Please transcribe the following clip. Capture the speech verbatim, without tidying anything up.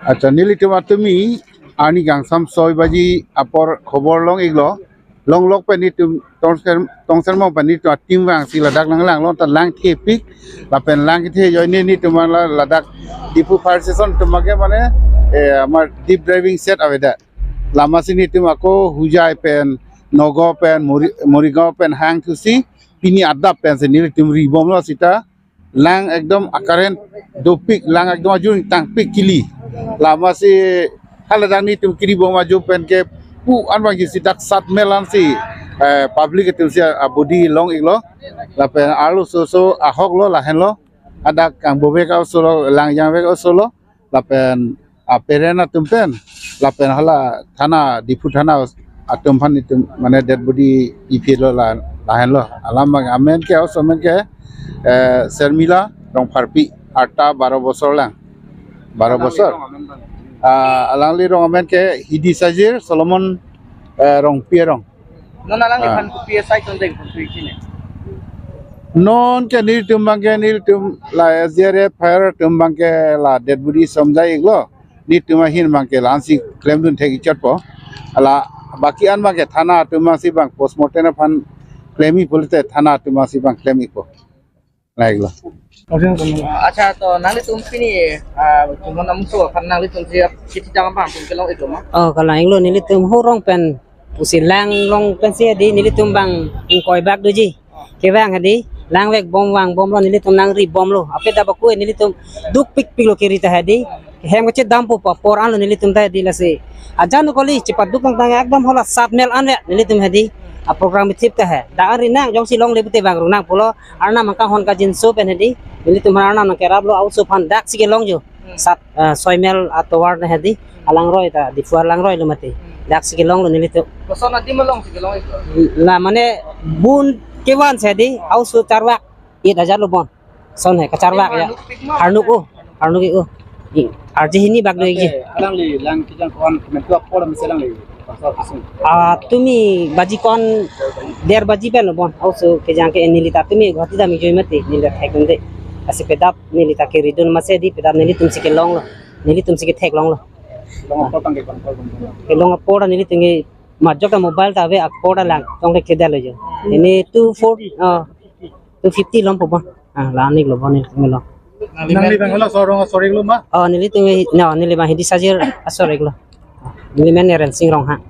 Accha, nelitum atumi arni kangsam soi baji apor khobor long-iklo. Longlok pen nelitum Tongser, Tongser Mong pen nelitum ateam vangsi ladak lang lang long ta lang thepik. Lapen lang kethe ajoine nelitum la ladak Diphu Fire Station atum abangke mane, eh, amar deep diving set avedet. Lasi nelitum ako Hojai pen, Nagaon pen, Mori-, Morigaon pen hangthusi pini adap pensi nelitum ribomlo seta. Lang ekdom a-current dopik, lang ekdom ajun tangpik kili. Lasi haladak nelitum keribom ajo pen ke pu an abangke seta sat mel ansi, eh, public atumsi a-body long-iklo. Lapen arlo soso ahoklo lahenlo. Hadak kangbovek a-oso lo, lang jangvek a-oso lo. Lapen a-parent atum pen, lapen hala thana, Diphu thana atum aphan nelitum mane dead body ipilo la, lahenlo. Alam abang amen ke, a-oso amen ke, eh, Sermila Rongpharpi, arta baro bosor lang. Baro bosor. Ah, alangli arong amen ke Hidi Sajir Solomon, eh, Rongpi arong. Non alangli Ah. aphan kopi asai tongdeng pon tu ichine. Non ke nelitum abangke nelitum la S D R F fire atum abangke la dead body somjai-iklo. Nelitum ahin abangke la-ansi klemdun thek-ik chotpo. Hala baki an abangke thana atum abangsi bang postmortem aphan klem-ik pulote thana atum abangsi bang klem-ikpo. Lahenlo. Accha, to nanglitum pini, ah, Chunghon amungso aphan nanglitum si ap-, kiti jang aphan tum kelong-iklo ma? Oh, kalang-iklo, nelitum horong pen pusi lang long pensi hedi nelitum bang ingkoi bak doji. Kevang hedi, langvek bom vangbomlo, nelitum nangribomlo. Aphi dak baku nelitum dukpikpiklo keri ta hedi. Hem kachedampo apor anlo nelitum ta hedi lasi. Ajan kali chepaduk tangtang ekdom hala sat mel anvet nelitum hedi. A-program thip ta he. Dak ari nang jongsi longle pute bang runang pulo. Arnam nangkanghon kangjinso pen hedi. Nelitum aphan arnam nangkeraplo, a-oso aphan daksi kelong jo. Hmm. Sat, eh, soi mel atovar na hedi. Alangroi ta, Diphu alangroi lo mati. Hmm. Daksi kelonglo nelitum. Koson adim alongsi kelong-iklo? La mane bun kevansi hedi, a-oso charvak it ajar lo bon. Son he, kacharvak ya. Harnuk pik ma? Harnuk o, harnuk o. I, arje hini bak doji. Alangli lang kejang ko-an kemen tu apor mesi alangli. Pasal kisung. Ah, tumi baji ko-an der baji pen lo bon. A-oso kejang ke neli ta tumi Guwahati dam-ik joi mati, neli ta thek-un-e. Lasi pedap neli ta keridun masi hedi, pedap nelitumsi kelonglo. Nelitumsi ketheklonglo. Long apor tangke kon kon. Kelong apor nelitum ke majok ta mobile ta ave apor ta lang tong ke kedal jo. Ini two four, ah, two fifty lom po bon. Ah, la-an-iklo bon nelitum lo. Nangli bang hala sorong sorry lo ma? Oh, nelitum, no, neli bang Hidi Sajir asor-iklo. Neli men Rensing Ronghang.